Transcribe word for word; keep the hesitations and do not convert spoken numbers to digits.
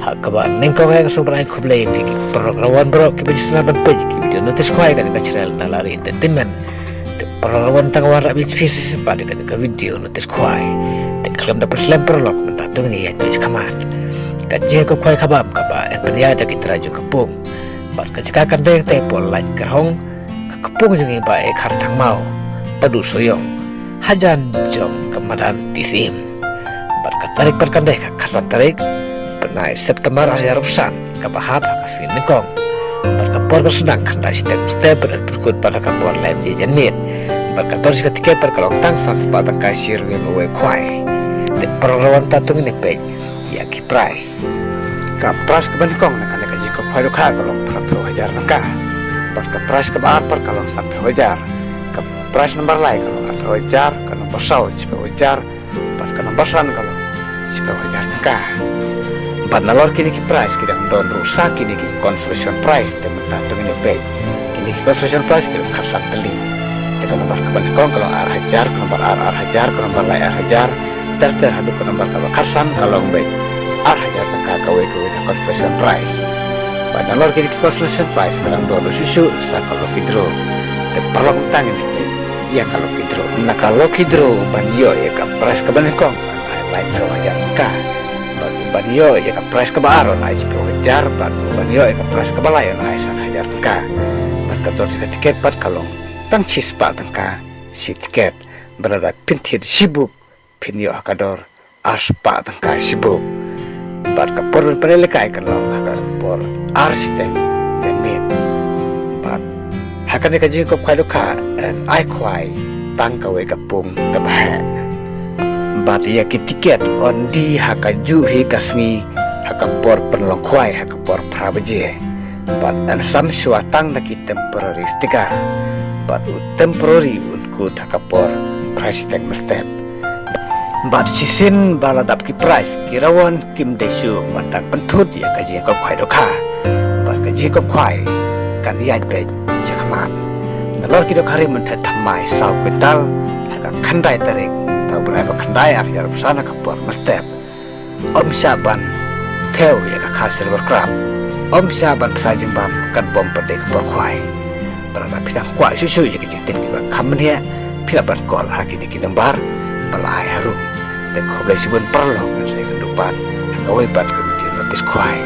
Ha kaba nyngkong nga sngewbha ban ai khublei ïa phi ki paralok rawon baroh kiba ju sngewbha ban peit ki video notice khwai kane ka channel Nalari Entertainment. Te paralok rawon tang wan rap ïa phi shisien pat ïa kane ka video notice khwai. Te khlem da pynslem paralok mynta to ngin ïa ïaid sha khmat. Ka jingïakob khwai kaba bam kaba yn pynïaid da ki trai jong ka pung. Bad ka jaka kan dei te por lait kyrhong ka kpung jong i Bah Ekhar Thangmaw, Padu Soyong, hajan jong ka madan Tisim. Bad ka tarik pat kan dei ka khatsan tarik bnai September ar hajar arphew san, kaba hap ha ka sngi nyngkong. Bad ka por kan sdang khyndai shiteng mynstep bad pyrkut pat ha ka por lai baje janmiet. Bad ka dor jong ka tiket pat ka long tang san spah tyngka shi rynïeng uwei khwai. Te paralok rawon mynta to ngin ïa peit ïa ki price. Ka price kaba nyngkong na kane ka jingïakob khwai dohkha ka long phraphew hajar tyngka. Bad ka price kaba ar pat ka long sanphew hajar. Ka price number lai ka long arphew hajar, ka number saw shiphew hajar, bad ka number san ka long shiphew hajar tyngka. Bad nalor kine ki price ki dang don ruh sa kine ki consolation price, te mynta to ngin ïa peit. Kine ki consolation price ki long khatsan tylli. Te ka number kaba nyngkong ka long ar hajar, ka number ar ar hajar, ka number lai ar hajar, ter ter haduh ka number kaba khatsan ka long beit ar hajar tyngka kawei kawei ka consolation price. Bad nalor kine ki consolation price ka dang don ruh shuh shuh sa ka lucky draw. Te paralok mynta ngin ïa peit ïa ka lucky draw. Na ka lucky draw ban ïoh ïa ka price kaba nyngkong kan ai laiphew hajar tyngka. Bad ban ïoh ïa ka price kaba ar yn ai shiphew hajar, bad ban ïoh ïa ka price kaba lai yn ai san hajar tyngka. Bad ka dor jong ka tiket pat ka long tang shi spah tyngka shi tiket. Bad lada phin thied shi bup phin ïoh ha ka dor ar spah tyngka shi bup. Bad ka por ban pynïalehkai kan long ha ka por ar shiteng janmiet. Bad ha kane ka jingïakob khwai dohkha yn ai khwai tang kawei ka pung kaba heh. Bad ïa ki tiket yn die ha kajuh hi ka sngi ha ka por pynlong khwai ha ka por phra baje. Bad yn sam shuwa tang da ki temporary sticker. Bad u temporary un kut ha ka por phra shiteng mynstep. Bad shisien ba la dap ki price ki rawon kim dei shuh ban dang pynthut ïa ka jingïakob khwai dohkha. Bad ka jingïakob khwai kan ïaid beit sha khmat. Nalor ki dohkha ri mynta thymmai saw kwintal ha ka khyndai tarik, tarik u bnai ba khyndai ar hajar arphew san ha ka por mynstep. Ym shah ban thew ïa ka kha silver crab. Ym shah ban pynsa jingbam kat bym pat dei ka por khwai. Bad lada phi dang kwah shuh shuh ïa ka jingtip kiba kham bniah, phi lah ban call ha kine ki number ba la ai harum. Te khublei shibun paralok, ngin sa ïakynduh pat ha kawei pat ka video notice khwai.